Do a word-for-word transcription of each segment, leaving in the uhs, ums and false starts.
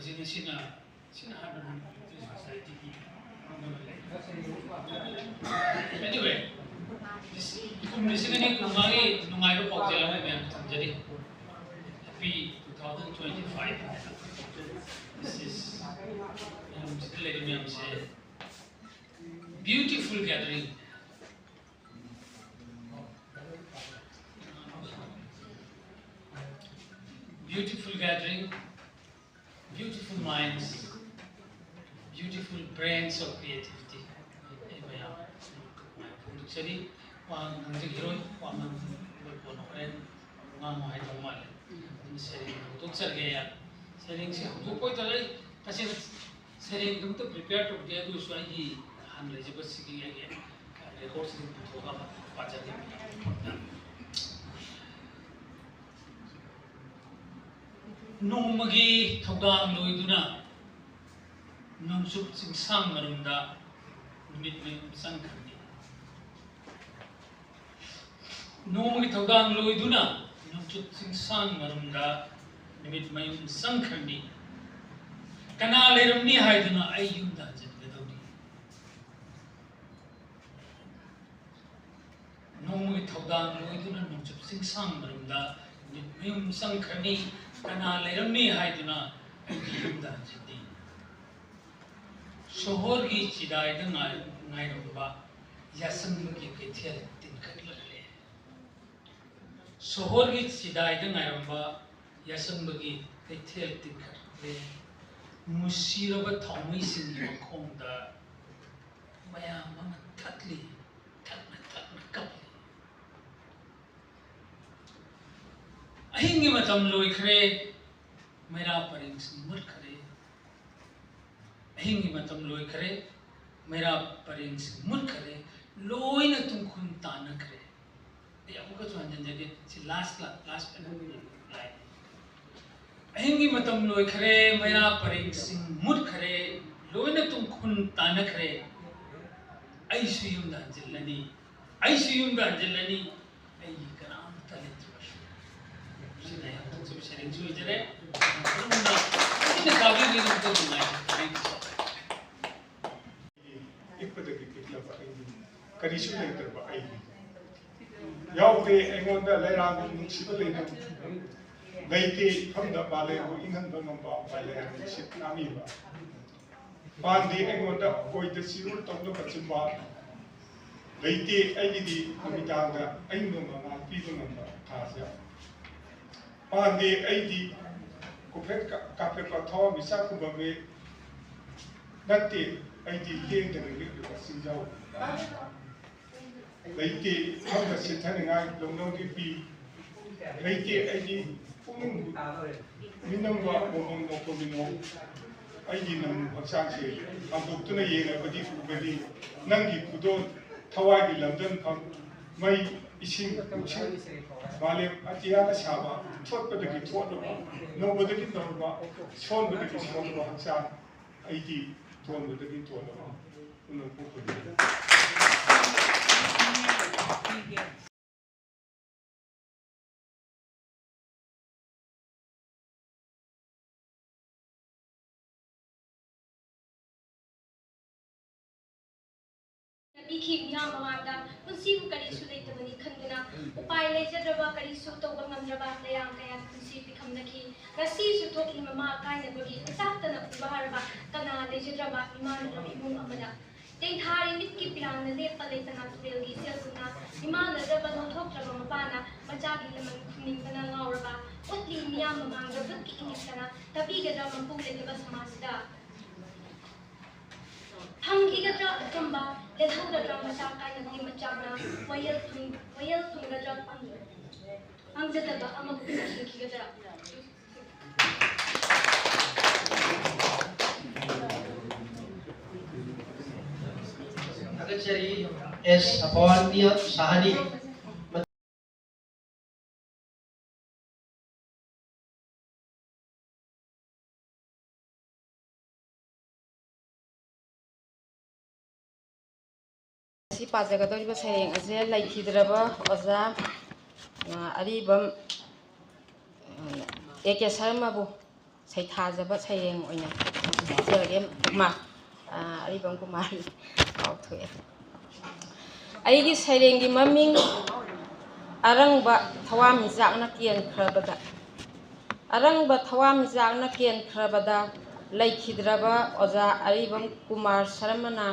ꯁꯤꯅ ꯁꯤꯅ ꯁꯤꯅ ꯍꯥꯏꯕ ꯁꯣꯁꯥꯏꯇꯤꯒꯤ ꯑꯃ ꯂꯩ꯫ Anyway, ꯀꯨꯝ ꯂꯤꯁꯤꯡ ꯑꯅꯤ ꯀꯨꯟꯃꯉꯥꯒꯤ ꯅꯨꯡꯉꯥꯏꯕ ꯄꯥꯎꯖꯦꯜ ꯑꯃ ꯃꯌꯥꯝ ꯊꯝꯖꯔꯤ꯫ Happy two thousand twenty-five ꯍꯥꯏꯅ꯫ This is ꯃꯌꯥꯝꯁꯤꯗ ꯂꯩꯔꯤꯕ ꯃꯌꯥꯝꯁꯦ beautiful gathering. Beautiful gathering, beautiful minds, beautiful brains of creativity. ꯑꯩ ꯃꯌꯥꯝ ꯐꯣꯡꯗꯣꯛꯆꯔꯤ꯫ ꯋꯥ ꯉꯥꯡꯖꯈꯤꯔꯣꯏ, ꯋꯥ ꯉꯥꯡꯕ ꯀꯣꯟꯅ ꯍꯣꯔꯦꯟ ꯉꯥꯡꯉꯣ ꯍꯥꯏꯗꯧ ꯃꯥꯜꯂꯦ꯫ ꯑꯗꯨꯅ ꯁꯩꯔꯦꯡ ꯍꯧꯗꯣꯛꯆꯔꯒꯦ꯫ ꯁꯩꯔꯦꯡꯁꯦ ꯍꯧꯗꯣꯛꯄ ꯑꯣꯏꯇꯥꯔꯗꯤ ꯑꯩ ꯇꯁꯦꯡꯅ ꯁꯩꯔꯦꯡꯗꯨꯃꯛꯇ prepare ꯇꯧꯗꯦ, ꯑꯗꯨ ꯑꯣꯏꯔꯁꯨ ꯑꯩꯒꯤ ꯍꯥꯟꯅ ꯂꯩꯖꯕꯁꯤꯒꯤ ꯑꯩꯒꯤ recordꯁꯤꯡ ꯄꯨꯊꯣꯛꯑꯒ ꯄꯥꯖꯒꯦ꯫ ꯅꯣꯡꯃꯒꯤ ꯊꯧꯗꯥꯡ ꯂꯣꯏꯗꯨꯅ ꯅꯣꯡꯆꯨꯞ ꯆꯤꯡꯁꯥꯡ ꯃꯔꯨꯝꯗ ꯅꯨꯃꯤꯠ ꯃꯌꯨꯝ ꯆꯪꯈ꯭ꯔꯅꯤ꯫ ꯅꯣꯡꯃꯒꯤ ꯊꯧꯗꯥꯡ ꯂꯣꯏꯗꯨꯅ ꯅꯣꯡꯆꯨꯞ ꯆꯤꯡꯁꯥꯡ ꯃꯔꯨꯝꯗ ꯅꯨꯃꯤꯠ ꯃꯌꯨꯝ ꯆꯪꯈ꯭ꯔꯅꯤ꯫ ꯀꯅꯥ ꯂꯩꯔꯝꯅꯤ ꯍꯥꯏꯗꯨꯅ ꯑꯩ ꯌꯨꯝꯗ ꯍꯟꯖꯤꯟꯒꯗꯧꯔꯤ? ꯅꯣꯡꯃꯒꯤ ꯊꯧꯗꯥꯡ ꯂꯣꯏꯗꯨꯅ ꯅꯣꯡꯆꯨꯞ ꯆꯤꯡꯁꯥꯡ ꯃꯔꯨꯝꯗ ꯅꯨꯃꯤꯠ ꯃꯌꯨꯝ ꯆꯪꯈ꯭ꯔꯅꯤ꯫ ꯀꯅꯥ ꯂꯩꯔꯝꯅꯤ ꯍꯥꯏꯗꯨꯅ ꯑꯩꯒꯤ ꯌꯨꯝꯗ ꯍꯟꯖꯤꯟꯅꯤ꯫ ꯁꯣꯍꯣꯔꯒꯤ ꯆꯤꯗꯥꯏꯗ ꯉꯥꯏ-, ꯉꯥꯏꯔꯝꯕ ꯌꯥꯁꯪꯕꯒꯤ ꯀꯩꯊꯦꯜ ꯇꯤꯟꯈꯠꯂꯛꯂꯦ꯫ ꯁꯣꯍꯣꯔꯒꯤ ꯆꯤꯗꯥꯏꯗ ꯉꯥꯏꯔꯝꯕ ꯌꯥꯁꯪꯕꯒꯤ ꯀꯩꯊꯦꯜ ꯇꯤꯟꯈꯠꯂꯦ꯫ ꯃꯨꯁꯤꯔꯕ ꯊꯥꯎꯃꯩꯁꯤꯡꯒꯤ ꯃꯈꯣꯡꯗ ꯃꯌꯥꯝ ꯑꯃ ꯊꯠꯂꯤ, ꯊꯠꯅ ꯊꯠꯅ ꯀꯞꯂꯤ꯫ ꯑꯍꯤꯡꯒꯤ ꯃꯇꯝ ꯂꯣꯏꯈ꯭ꯔꯦ, ꯃꯩꯔꯥ ꯄꯔꯦꯡꯁꯤꯡ ꯃꯨꯠꯈ꯭ꯔꯦ꯫ ꯑꯍꯤꯡꯒꯤ ꯃꯇꯝ ꯂꯣꯏꯈ꯭ꯔꯦ, ꯃꯩꯔꯥ ꯄꯔꯦꯡꯁꯤꯡ ꯃꯨꯠꯈ꯭ꯔꯦ, ꯂꯣꯏꯅ ꯇꯨꯡꯈꯨꯜ ꯇꯥꯟꯅꯈ꯭ꯔꯦ꯫ ꯑꯩ ꯑꯃꯨꯛꯀꯁꯨ ꯍꯟꯖꯤꯟꯖꯒꯦ, ꯁꯤ last line, last line꯫ ꯑꯍꯤꯡꯒꯤ ꯃꯇꯝ ꯂꯣꯏꯈ꯭ꯔꯦ, ꯃꯩꯔꯥ ꯄꯔꯦꯡꯁꯤꯡ ꯃꯨꯠꯈ꯭ꯔꯦ, ꯂꯣꯏꯅ ꯇꯨꯡꯈꯨꯜ ꯇꯥꯟꯅꯈ꯭ꯔꯦ꯫ ꯑꯩꯁꯨ ꯌꯨꯝꯗ ꯍꯟꯖꯤꯜꯂꯅꯤ, ꯑꯩꯁꯨ ꯌꯨꯝꯗ ꯍꯟꯖꯤꯜꯂꯅꯤ, ꯑꯩꯒꯤ ꯀꯅꯥꯝꯇ ꯂꯩꯇ꯭ꯔꯕꯁꯨ꯫ ꯁꯤꯅ ꯑꯩ ꯍꯧꯗꯣꯛꯆꯕ ꯁꯩꯔꯦꯡꯁꯨ ꯑꯣꯏꯖꯔꯦ꯫ ꯑꯗꯣꯝꯅ ꯇꯥꯕꯤꯕꯒꯤꯗꯃꯛꯇ ꯅꯨꯡꯉꯥꯏ꯫ Thank you, sir. ꯄꯤꯛꯄꯗꯒꯤ ꯄꯤꯛꯂꯕ ꯑꯩꯅꯤ, ꯀꯔꯤꯁꯨ ꯂꯩꯇ꯭ꯔꯕ ꯑꯩꯅꯤ꯫ ꯌꯥꯎꯗꯦ ꯑꯩꯉꯣꯟꯗ ꯂꯩꯔꯥꯡꯕ ꯅꯨꯡꯁꯤꯕ ꯂꯩꯅꯝ, ꯂꯩꯇꯦ ꯏꯐꯝꯗ ꯃꯥꯂꯦꯝꯕꯨ ꯏꯪꯍꯟꯕ ꯉꯝꯕ ꯃꯥꯂꯦꯝ ꯅꯨꯡꯁꯤꯠ ꯅꯥꯝꯃꯤꯕ꯫ ꯄꯥꯟꯗꯦ ꯑꯩꯉꯣꯟꯗ ꯑꯣꯏꯗ ꯁꯤꯔꯣꯜ ꯇꯧꯅꯕ ꯆꯤꯝꯕꯥꯜ, ꯂꯩꯇꯦ ꯑꯩꯒꯤꯗꯤ ꯅꯨꯃꯤꯗꯥꯡꯗ ꯑꯏꯪꯕ ꯃꯉꯥꯜ ꯄꯤꯕ ꯉꯝꯕ ꯊꯥꯖ꯫ ꯄꯥꯟꯗꯦ ꯑꯩꯗꯤ ꯀꯣꯐꯦꯠ ꯀꯥ-, ꯀꯥꯄꯦꯠꯄ ꯊꯋꯥꯟꯃꯤꯆꯥꯛꯀꯨꯝꯕ ꯃꯤ ꯅꯠꯇꯦ, ꯑꯩꯗꯤ ꯂꯦꯡꯗꯅ ꯂꯦꯞꯂꯤꯕ ꯆꯤꯡꯖꯥꯎ꯫ ꯂꯩꯇꯦ ꯏꯐꯝꯗ ꯆꯤꯠꯊꯅꯤꯡꯉꯥꯏ ꯂꯧꯅꯧꯒꯤ ꯄꯤ꯫ ꯂꯩꯇꯦ ꯑꯩꯗꯤ ꯄꯨꯛꯅꯤꯡ ꯃꯤꯅꯝꯕ ꯃꯣꯃꯣꯟ ꯃꯣꯀꯣꯃꯤꯅꯣ꯫ ꯑꯩꯒꯤ ꯅꯪ ꯍꯛꯆꯥꯡꯁꯦ ꯍꯥꯡꯗꯣꯛꯇꯨꯅ ꯌꯦꯡꯂꯕꯗꯤ ꯎꯒꯅꯤ꯫ ꯅꯪꯒꯤ ꯈꯨꯗꯣꯜ ꯊꯋꯥꯏꯒꯤ ꯂꯝꯗꯝꯐꯝ ꯃꯩ, ꯏꯁꯤꯡ, ꯅꯨꯡꯁꯤꯠ, ꯃꯥꯂꯦꯝ ꯑꯇꯤꯌꯥꯅ ꯁꯥꯕ, ꯊꯣꯠꯄꯗꯒꯤ ꯊꯣꯠꯂꯕ, ꯅꯧꯕꯗꯒꯤ ꯅꯧꯕ, ꯁꯣꯟꯕꯗꯒꯤ ꯁꯣꯟꯕ ꯍꯛꯆꯥꯡ, ꯑꯩꯗꯤ ꯊꯣꯟꯕꯗꯒꯤ ꯊꯣꯟꯕ ꯄꯨꯝꯅꯃꯛꯄꯨ ꯈꯨꯔꯨꯝꯖꯔꯤ꯫ ꯄꯤꯈꯤ꯫ ꯃꯤꯌꯥꯝ ꯃꯃꯥꯡꯗ ꯄꯨꯟꯁꯤꯕꯨ ꯀꯔꯤꯁꯨ ꯂꯩꯇꯕꯅꯤ ꯈꯟꯗꯨꯅ ꯎꯄꯥꯏ ꯂꯩꯖꯗ꯭ꯔꯕ, ꯀꯔꯤꯁꯨ ꯇꯧꯕ ꯉꯝꯗ꯭ꯔꯕ ꯂꯩꯔꯥꯡ ꯀꯌꯥꯒꯤ ꯄꯨꯟꯁꯤ ꯄꯤꯈꯝꯅꯈꯤ꯫ ꯉꯁꯤꯁꯨ ꯊꯣꯛꯂꯤ ꯃꯃꯥ ꯑꯀꯥꯏꯅꯕꯒꯤ ꯃꯆꯥꯛꯇꯅ ꯄꯨꯕ ꯍꯥꯏꯔꯕ ꯀꯅꯥ ꯂꯩꯖꯗ꯭ꯔꯕ ꯃꯤꯃꯥꯟꯅꯗ꯭ꯔꯕ ꯏꯃꯨꯡ ꯑꯃꯗ ꯇꯦꯡꯊꯥꯔꯤ ꯃꯤꯠꯀꯤ ꯄꯤꯔꯥꯡꯅ ꯂꯦꯞꯄ ꯂꯩꯇꯅ ꯇꯨꯔꯦꯜꯒꯤ ꯏꯆꯦꯜꯒꯨꯝꯅ ꯏꯃꯥꯟꯅꯗ꯭ꯔꯕ ꯂꯧꯊꯣꯛꯇ꯭ꯔꯕ ꯃꯄꯥꯅ ꯃꯆꯥꯒꯤ ꯂꯃꯟ ꯈꯨꯝꯅꯤꯡꯕꯅ ꯉꯥꯎꯔꯕ ꯎꯠꯂꯤ ꯃꯤꯌꯥꯝ ꯃꯃꯥꯡꯗ ꯂꯨꯠꯀꯤ ꯏꯪꯂꯤꯛꯇꯅ ꯇꯥꯕꯤꯒꯗ꯭ꯔꯥ ꯃꯄꯨ ꯂꯩꯇꯕ ꯁꯃꯥꯖꯁꯤꯗ? ꯐꯪꯈꯤꯒꯗ꯭ꯔꯥ ꯑꯆꯨꯝꯕ? ꯂꯦꯜꯍꯧꯒꯗ꯭ꯔꯥ ꯃꯆꯥ ꯀꯥꯏꯅꯕꯒꯤ ꯃꯆꯥꯛꯅ? ꯋꯥꯌꯦꯜ ꯐꯪ-, ꯋꯥꯌꯦꯜ ꯐꯪꯒꯗ꯭ꯔꯥ ꯐꯪ-, ꯐꯪꯖꯗꯕ ꯑꯃꯕꯨ ꯐꯪꯈꯤꯒꯗ꯭ꯔꯥ? ꯊꯥꯒꯠꯆꯔꯤ꯫ ꯑꯦꯁ ꯁꯐꯋꯥꯟ ꯁꯍꯥꯅꯤ꯫ ꯉꯁꯤ ꯄꯥꯖꯒꯗꯧꯔꯤꯕ ꯁꯩꯔꯦꯡ ꯑꯁꯦ ꯂꯩꯈꯤꯗ꯭ꯔꯕ ꯑꯣꯖꯥ, ꯑ, ꯑꯔꯤꯕꯝ, ꯑ, ꯑꯦ ꯀꯦ ꯁꯔꯃꯕꯨ ꯁꯩꯊꯥꯖꯕ ꯁꯩꯔꯦꯡ ꯑꯣꯏꯅ ꯍꯥꯏꯖꯔꯒꯦ꯫ ꯃꯥ, ꯑ, ꯑꯔꯤꯕꯝ ꯀꯨꯃꯥꯔ ꯀꯥꯎꯊꯣꯛꯑꯦ꯫ ꯑꯩꯒꯤ ꯁꯩꯔꯦꯡꯒꯤ ꯃꯃꯤꯡ ꯑꯔꯪꯕ ꯊꯋꯥꯟꯃꯤꯆꯥꯛꯅ ꯀꯦꯟꯈ꯭ꯔꯕꯗ꯫ ꯑꯔꯪꯕ ꯊꯋꯥꯟꯃꯤꯆꯥꯛꯅ ꯀꯦꯟꯈ꯭ꯔꯕꯗ ꯂꯩꯈꯤꯗ꯭ꯔꯕ ꯑꯣꯖꯥ ꯑꯔꯤꯕꯝ ꯀꯨꯃꯥꯔ ꯁꯔꯃꯅ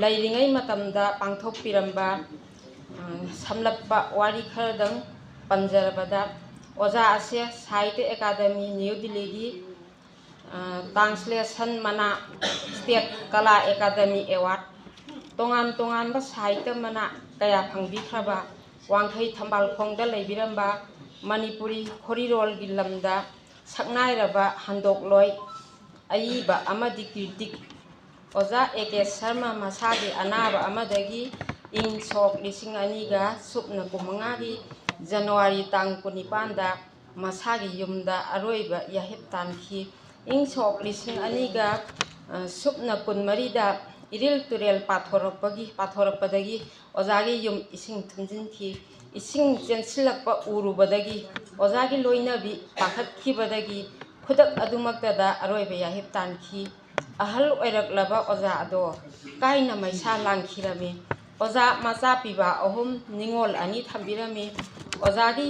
ꯂꯩꯔꯤꯉꯩ ꯃꯇꯝꯗ ꯄꯥꯡꯊꯣꯛꯄꯤꯔꯝꯕ, ꯑ, ꯁꯝꯂꯞꯄ ꯋꯥꯔꯤ ꯈꯔꯗꯪ ꯄꯟꯖꯔꯕꯗ, ꯑꯣꯖꯥ ꯑꯁꯦ ꯁꯥꯍꯤꯇ꯭ꯌ ꯑꯦꯀꯥꯗꯃꯤ ꯅ꯭ꯌꯨ ꯗꯤꯜꯂꯤꯒꯤ, ꯑ, ꯇ꯭ꯔꯥꯟꯁꯂꯦꯁꯟ ꯃꯅꯥ, ꯁ꯭ꯇꯦꯠ ꯀꯂꯥ ꯑꯦꯀꯥꯗꯃꯤ ꯑꯦꯋꯥꯔꯗ, ꯇꯣꯉꯥꯟ ꯇꯣꯉꯥꯟꯕ ꯁꯥꯍꯤꯇ꯭ꯌ ꯃꯅꯥ ꯀꯌꯥ ꯐꯪꯕꯤꯈ꯭ꯔꯕ ꯋꯥꯡꯈꯩ ꯊꯝꯕꯥꯜꯈꯣꯡꯗ ꯂꯩꯕꯤꯔꯝꯕ ꯃꯅꯤꯄꯨꯔꯤ ꯈꯣꯔꯤꯔꯣꯜꯒꯤ ꯂꯝꯗ ꯁꯛꯅꯥꯏꯔꯕ ꯍꯟꯗꯣꯛꯂꯣꯏ ꯑꯏꯕ ꯑꯃꯗꯤ ꯀ꯭ꯔꯤꯇꯤꯛ ꯑꯣꯖꯥ ꯑꯦ ꯀꯦ ꯁꯔꯃ ꯃꯁꯥꯒꯤ ꯑꯅꯥꯕ ꯑꯃꯗꯒꯤ ꯏꯪ ꯁꯣꯛ ꯂꯤꯁꯤꯡ ꯑꯅꯤꯒ ꯁꯨꯞꯅ ꯀꯨꯟꯃꯉꯥꯒꯤ ꯖꯅꯋꯥꯔꯤ ꯇꯥꯡ ꯀꯨꯟꯅꯤꯄꯥꯟꯗ ꯃꯁꯥꯒꯤ ꯌꯨꯝꯗ ꯑꯔꯣꯏꯕ ꯌꯥꯍꯤꯞ ꯇꯥꯟꯈꯤ꯫ ꯏꯪ ꯁꯣꯛ ꯂꯤꯁꯤꯡ ꯑꯅꯤꯒ, ꯑ, ꯁꯨꯞꯅ ꯀꯨꯟꯃꯔꯤꯗ ꯏꯔꯤꯜ ꯇꯨꯔꯦꯜ ꯄꯥꯊꯣꯔꯛꯄꯒꯤ, ꯄꯥꯊꯣꯔꯛꯄꯗꯒꯤ ꯑꯣꯖꯥꯒꯤ ꯌꯨꯝ ꯏꯁꯤꯡ ꯊꯨꯝꯖꯤꯟꯈꯤ꯫ ꯏꯁꯤꯡ ꯆꯦꯟꯁꯤꯜꯂꯛꯄ ꯎꯔꯨꯕꯗꯒꯤ ꯑꯣꯖꯥꯒꯤ ꯂꯣꯏꯅꯕꯤ ꯄꯥꯈꯠꯈꯤꯕꯗꯒꯤ ꯈꯨꯗꯛ ꯑꯗꯨꯃꯛꯇꯗ ꯑꯔꯣꯏꯕ ꯌꯥꯍꯤꯞ ꯇꯥꯟꯈꯤ꯫ ꯑꯍꯜ ꯑꯣꯏꯔꯛꯂꯕ ꯑꯣꯖꯥ ꯑꯗꯣ ꯀꯥꯏꯅ ꯃꯩꯁꯥ ꯂꯥꯡꯈꯤꯔꯝꯃꯤ꯫ ꯑꯣꯖꯥ ꯃꯆꯥ ꯄꯤꯕ ꯑꯍꯨꯝ, ꯅꯤꯉꯣꯜ ꯑꯅꯤ ꯊꯝꯕꯤꯔꯝꯃꯤ꯫ ꯑꯣꯖꯥꯒꯤ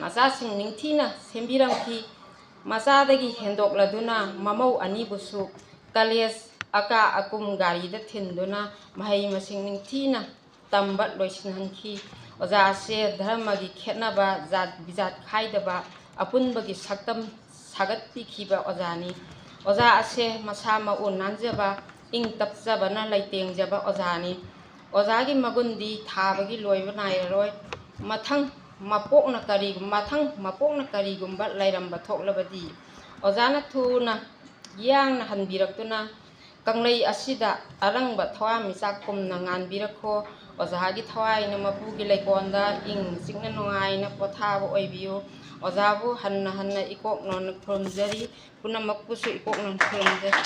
ꯃꯆꯥꯁꯤꯡ ꯅꯤꯡꯊꯤꯅ ꯁꯦꯝꯕꯤꯔꯝꯈꯤ꯫ ꯃꯆꯥꯗꯒꯤ ꯍꯦꯟꯗꯣꯛꯂꯗꯨꯅ ꯃꯃꯧ ꯑꯅꯤꯕꯨꯁꯨ ꯀꯂꯦꯖ ꯑꯀꯥ ꯑꯀꯨꯝ ꯒꯥꯔꯤꯗ ꯊꯤꯟꯗꯨꯅ ꯃꯍꯩ ꯃꯁꯤꯡ ꯅꯤꯡꯊꯤꯅ ꯇꯝꯕ ꯂꯣꯏꯁꯤꯟꯍꯟꯈꯤ꯫ ꯑꯣꯖꯥ ꯑꯁꯦ ꯙꯔꯃꯒꯤ ꯈꯦꯠꯅꯕ, ꯖꯥꯠ ꯕꯤꯖꯥꯠ ꯈꯥꯏꯗꯕ, ꯑꯄꯨꯟꯕꯒꯤ ꯁꯛꯇꯝ ꯁꯥꯒꯠꯄꯤꯈꯤꯕ ꯑꯣꯖꯥꯅꯤ꯫ ꯑꯣꯖꯥ ꯑꯁꯦ ꯃꯁꯥ ꯃꯎ ꯅꯥꯟꯖꯕ, ꯏꯪ ꯇꯞꯆꯕꯅ ꯂꯩꯇꯦꯡꯖꯕ ꯑꯣꯖꯥꯅꯤ꯫ ꯑꯣꯖꯥꯒꯤ ꯃꯒꯨꯟꯗꯤ ꯊꯥꯕꯒꯤ ꯂꯣꯏꯕ ꯅꯥꯏꯔꯔꯣꯏ꯫ ꯃꯊꯪ ꯃꯄꯣꯛꯅ ꯀꯔꯤ-, ꯃꯊꯪ ꯃꯄꯣꯛꯅ ꯀꯔꯤꯒꯨꯝꯕ ꯂꯩꯔꯝꯕ ꯊꯣꯛꯂꯕꯗꯤ ꯑꯣꯖꯥꯅ ꯊꯨꯅ ꯌꯥꯡꯅ ꯍꯟꯕꯤꯔꯛꯇꯨꯅ ꯀꯪꯂꯩ ꯑꯁꯤꯗ ꯑꯔꯪꯕ ꯊꯋꯥꯟꯃꯤꯆꯥꯛ ꯀꯨꯝꯅ ꯉꯥꯟꯕꯤꯔꯛꯈꯣ꯫ ꯑꯣꯖꯥꯒꯤ ꯊꯋꯥꯏꯅ ꯃꯄꯨꯒꯤ ꯂꯩꯀꯣꯜꯗ ꯏꯪ ꯆꯤꯛꯅ ꯅꯨꯡꯉꯥꯏꯅ ꯄꯣꯊꯥꯕ ꯑꯣꯏꯕꯤꯌꯨ꯫ ꯑꯣꯖꯥꯕꯨ ꯍꯟꯅ ꯍꯟꯅ ꯏꯀꯣꯛ ꯅꯣꯟꯅ ꯈꯨꯔꯨꯝꯖꯔꯤ꯫ ꯄꯨꯝꯅꯃꯛꯄꯨꯁꯨ ꯏꯀꯣꯛ ꯅꯣꯟꯅ ꯈꯨꯔꯨꯝꯖꯔꯤ꯫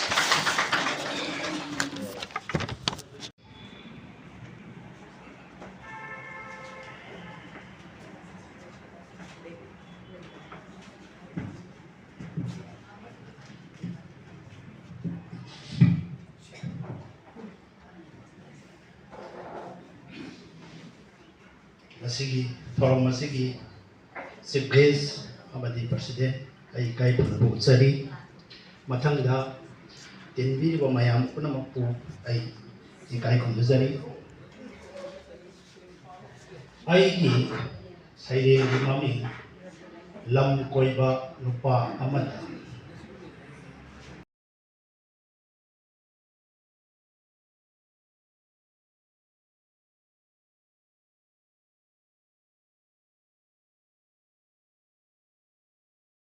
ꯉꯁꯤꯒꯤ ꯊꯧꯔꯝ ꯑꯁꯤꯒꯤ chief guest ꯑꯃꯗꯤ president ꯑꯩ ꯏꯀꯥꯏ ꯈꯨꯝꯅꯕ ꯎꯠꯆꯔꯤ꯫ ꯃꯊꯪꯗ ꯇꯤꯟꯕꯤꯔꯤꯕ ꯃꯌꯥꯝ ꯄꯨꯝꯅꯃꯛꯄꯨ ꯑꯩ ꯏꯀꯥꯏ ꯈꯨꯝꯅꯖꯔꯤ꯫ ꯑꯩꯒꯤ ꯁꯩꯔꯦꯡꯒꯤ ꯃꯃꯤꯡ ꯂꯝ ꯀꯣꯏꯕ ꯅꯨꯄꯥ ꯑꯃꯗ